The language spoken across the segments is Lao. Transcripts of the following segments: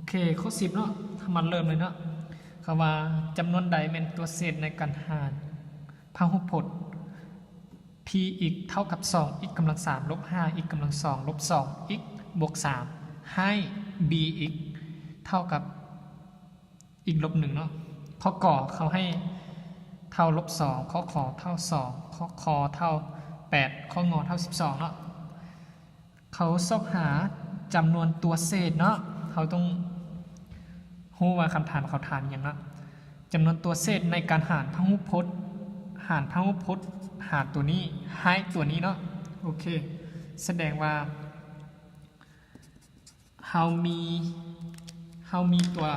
ເຄ ຂໍ້ສິບເນາະ ເຮົາມາເລີ່ມເລີຍເນາະ. ເຂົາວ່າຈຳນວນໃດແມ່ນຕົວເສດໃນການຫານພະຫຸພົດ x ເທົ່າກັບສອງ x ກຳລັງສາມ ລົບຫ້າ x ກຳລັງສອງ ລົບສອງ x ບວກສາມ ໃຫ້ bx ເທົ່າກັບ x ລົບໜຶ່ງເນາະ. ຂໍ້ ກ ເຂົາໃຫ້ເທົ່າລົບສອງ ຂໍ້ ຂ ເທົ່າສອງ ຂໍ້ ຄ ເທົ່າແປດ ຂໍ້ ງ ເທົ່າສິບສອງເນາະ. ເຂົາຊອກຫາຈຳນວນຕົວເສດເນາະ. ເຮົາຕ້ອງຮູ້ວ່າຄຳຖາມເຂົາຖາມຫຍັງເນາະ. ຈຳນວນຕົວເສດໃນການຫານພະຫຸພົດ ຫານພະຫຸພົດ ຫານຕົວນີ້ ໃຫ້ຕົວນີ້ເນາະ. ໂອເຄ ສະແດງວ່າເຮົາມີ ເຮົາມີຕົວ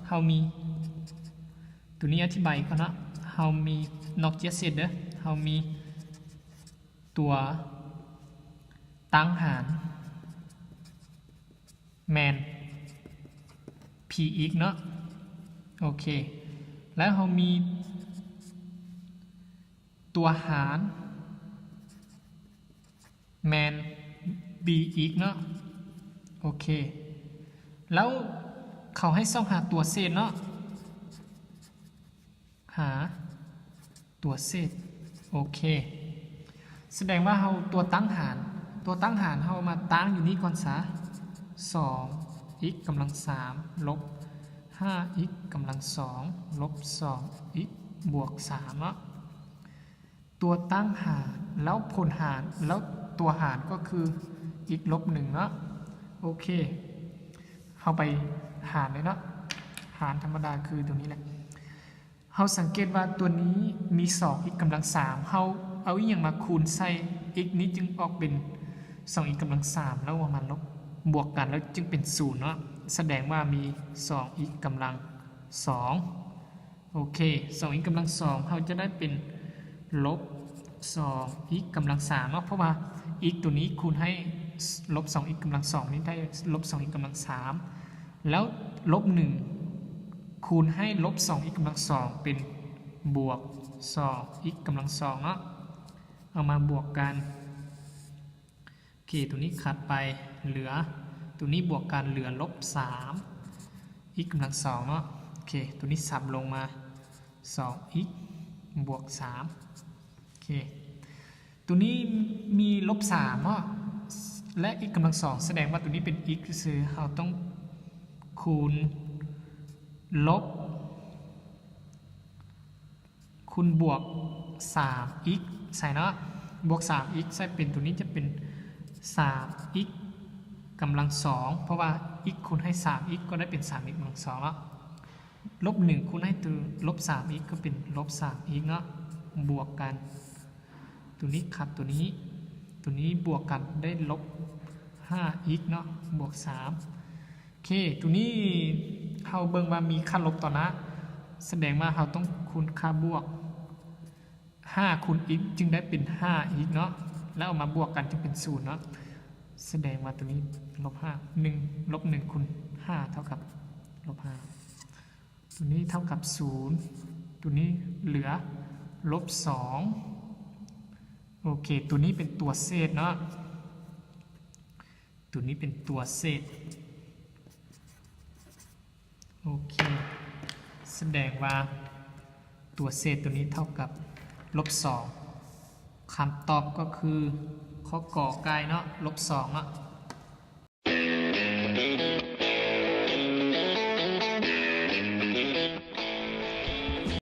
ເຮົາມີ ຕົວນີ້ອະທິບາຍກ່ອນເນາະ. ເຮົາມີ ນອກຈາກເສດເດີ ເຮົາມີ ຕົວຕັ້ງຫານແມ່ນ px ເນາະ. ໂອເຄ ແລ້ວເຮົາມີຕົວຫານແມ່ນ bx ເນາະ. ໂອເຄ ແລ້ວເຂົາໃຫ້ຊອກຫາຕົວເສດເນາະ. ຫາຕົວເສດ. ໂອເຄ ສະແດງວ່າເຮົາຕົວຕັ້ງຫານ ຕົວຕັ້ງຫານເຮົາມາຕັ້ງຢູ່ນີ້ກ່ອນຊະ ສອງ x ກຳລັງສາມ ລົບຫ້າ x ກຳລັງສອງ ລົບສອງ x ບວກສາມເນາະ. ຕົວຕັ້ງຫານ ແລ້ວຜົນຫານ ແລ້ວຕົວຫານກໍຄື x ລົບໜຶ່ງເນາະ. ໂອເຄ ເຮົາໄປຫານເລີຍເນາະ. ຫານທຳມະດາຄືຕົວນີ້ແຫຼະ. ເຮົາສັງເກດວ່າຕົວນີ້ມີສອງ x ກຳລັງສາມ ເຮົາເອົາອີ່ຫຍັງມາຄູນໃສ່ x ນີ້ຈຶ່ງອອກເປັນສອງ x ກຳລັງສາມ ແລ້ວເອົາມາລົບ ບວກກັນ ແລ້ວຈຶ່ງເປັນສູນເນາະ. ສະແດງວ່າມີສອງ x ກຳລັງສອງ. ໂອເຄ ສອງ x ກຳລັງສອງ ເຮົາຈະໄດ້ເປັນລົບສອງ x ກຳລັງສາມເນາະ ເພາະວ່າ x ຕົວນີ້ຄູນໃຫ້ລົບສອງ x ກຳລັງສອງນີ້ໄດ້ລົບສອງ x ກຳລັງສາມ ແລ້ວລົບໜຶ່ງຄູນໃຫ້ລົບສອງ x ກຳລັງສອງເປັນບວກສອງ x ກຳລັງສອງເນາະ. ເອົາມາບວກກັນ ໂອເຄ ຕົວນີ້ຂັດໄປ ເຫຼືອ ຕົວນີ້ບວກກັນເຫຼືອລົບສາມ x ກຳລັງສອງເນາະ. ໂອເຄ ຕົວນີ້ສັບລົງມາ ສອງ x ບວກສາມ. ໂອເຄ ຕົວນີ້ມີລົບສາມເນາະ ແລະ x ກຳລັງສອງ ສະແດງວ່າຕົວນີ້ເປັນ x ຊື່ໆ ເຮົາຕ້ອງຄູນລົບ ຄູນບວກສາມ x ໃສ່ເນາະ ບວກສາມ x ໃສ່ເປັນ ຕົວນີ້ຈະເປັນສາມ x ກຳລັງສອງ ເພາະວ່າ x ຄູນໃຫ້ສາມ x ກໍໄດ້ເປັນສາມ x ກຳລັງສອງເນາະ. ລົບໜຶ່ງຄູນໃຫ້ຕົວລົບສາມ x ກໍເປັນລົບສາມ x ເນາະ ບວກກັນ ຕົວນີ້ຂັດຕົວນີ້ ຕົວນີ້ບວກກັນໄດ້ລົບຫ້າ x ເນາະ ບວກສາມ. ໂອເຄ ຕົວນີ້ເຮົາເບິ່ງວ່າມີຄ່າລົບຕໍ່ໜ້າ ສະແດງວ່າເຮົາຕ້ອງຄູນຄ່າບວກ ຫ້າຄູນ x ຈຶ່ງໄດ້ເປັນຫ້າ x ເນາະ ແລ້ວເອົາມາບວກກັນຈຶ່ງເປັນສູນເນາະ. ສະແດງວ່າຕົວນີ້ລົບຫ້າ ໜຶ່ງ ລົບໜຶ່ງຄູນຫ້າເທົ່າກັບລົບຫ້າ ຕົວນີ້ເທົ່າກັບສູນ ຕົວນີ້ເຫຼືອລົບສອງ. ໂອເຄ ຕົວນີ້ເປັນຕົວເສດເນາະ ຕົວນີ້ເປັນຕົວເສດ. ໂອເຄ ສະແດງວ່າຕົວເສດຕົວນີ້ເທົ່າກັບລົບສອງ. ຄຳຕອບກໍຄືຂໍ້ ກ ໄກ່ເນາະ ລົບສອງເນາະ.